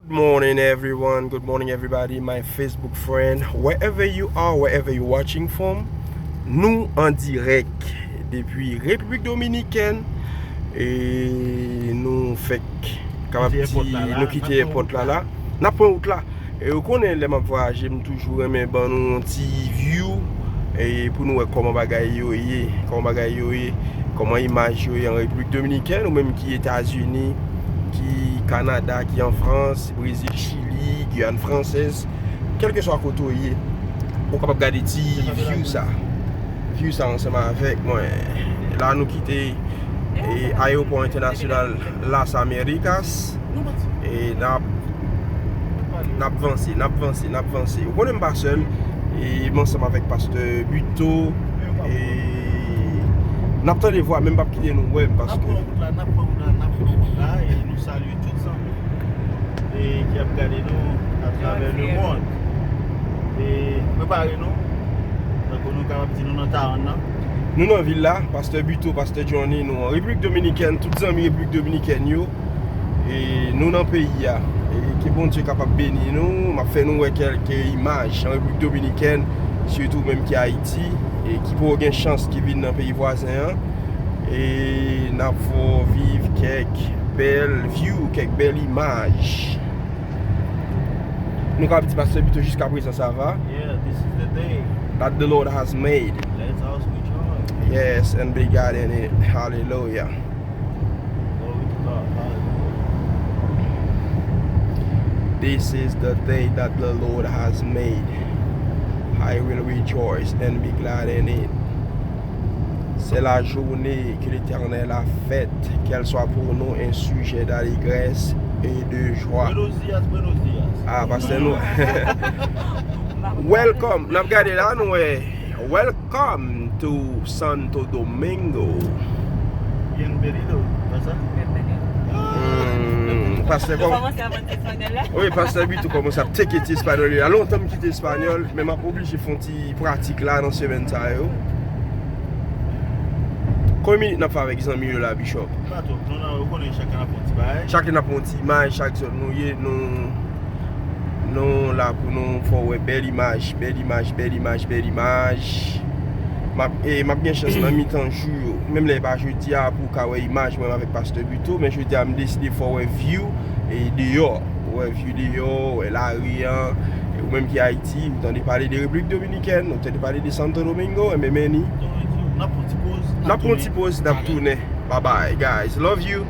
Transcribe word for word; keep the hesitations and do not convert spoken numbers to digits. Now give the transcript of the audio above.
Good morning, everyone. Good morning, everybody. My Facebook friend, wherever you are, wherever you watching from, nou an dirèk depi Repiblik Dominikèn. E nou fèk kapab di nou kite èpòt la la. N ap pran wout la. E ou konnen lè m ap vwayaje, m toujou renmen ban nou yon ti view e pou nou wè kòman bagay yo ye, kòman bagay yo ye, kòman imaj yo ye an Repiblik Dominikèn, ou menm ki Etazini, ki Kanada, ki an Frans, Brezil, Chili, Giyàn Fransèz, kèlkeswa kote w ye, ou kapab gade ti view sa. View sa ansanm avèk mwen. La nou kite e, Ayewopò Entènasyonal Las Americas. E n ap, n ap vanse, n ap vanse, n ap vanse. Ou konnen m pa sèl. E m ansanm avèk pastè Buteau. E n ap tande vwa, men m p ap kite nou wè m paske. N ap pran wout la, n ap pran wout la, n ap pran wout la. E nou salye tout zanmi e ki ap gade nou atravè le mond. E prepare nou. Tankou nou kapab di nou nan Tawann nan. Nou nan vil la, pastè Buteau, pastè Johnny, nou an Repiblik Dominikèn, tout zanmi Repiblik Dominikèn yo. E nou nan peyi a. E ke Bondye kapab beni nou. M ap fè nou wè kèlke imaj an Repiblik Dominikèn, sitou menm ki Ayiti, e ki poko gen chans ki vin nan peyi vwazen an. E n ap fè w viv kèk bèl view, kèk bèl imaj. Nou kapab di pastè Buteau jiska prezan sa va. Yeah, this is the day that the Lord has made. Let us rejoice. Yes, and be glad in it. Hallelujah. Glory to God. Hallelujah. This is the day that the Lord has made. I will rejoice and be glad in it. C'est la journée que l'Éternel a faite, qu'elle soit pour nous un sujet d'allégresse et de joie. Buenos dias, buenos dias. Ah, pastè nou. Welcome. N ap gade la, nou wè. Welcome to Santo Domingo. Bienvenido. Pasa? Hmm, pastè kòm. Ou kòmanse aprann ti espanyòl la? Wi, pastè Buteau kòmanse ap teke ti espanyòl li la. Lontan m kite espanyòl, men m ap oblije fè yon ti pratik la nan semèn sa yo. Konbyen minit n ap fè avèk zanmi yo la, Bishop? Pa twòp, non, non, ou konnen chak lè n ap fè yon ti bagay. Chak lè n ap fè yon ti imaj, chak zòn nou ye, nou, nou la pou nou fè w wè bèl imaj, bèl imaj, bèl imaj, bèl imaj. M ap, e, m ap gen chans nan mitan jou yo, menm lè e pa jodi a, pou w ka wè imaj mwen avèk pastè Buteau, men jodi a m deside fè w wè view, e, deyò, wè view deyò, wè lari an, e ou menm ki Ayiti, ou tande pale de Repiblik Dominikèn, ou tande pale de Santo Domingo, enben men ni. N ap pran ti poz, n ap pran ti poz, n ap tounen. Bye bye, guys. Love you.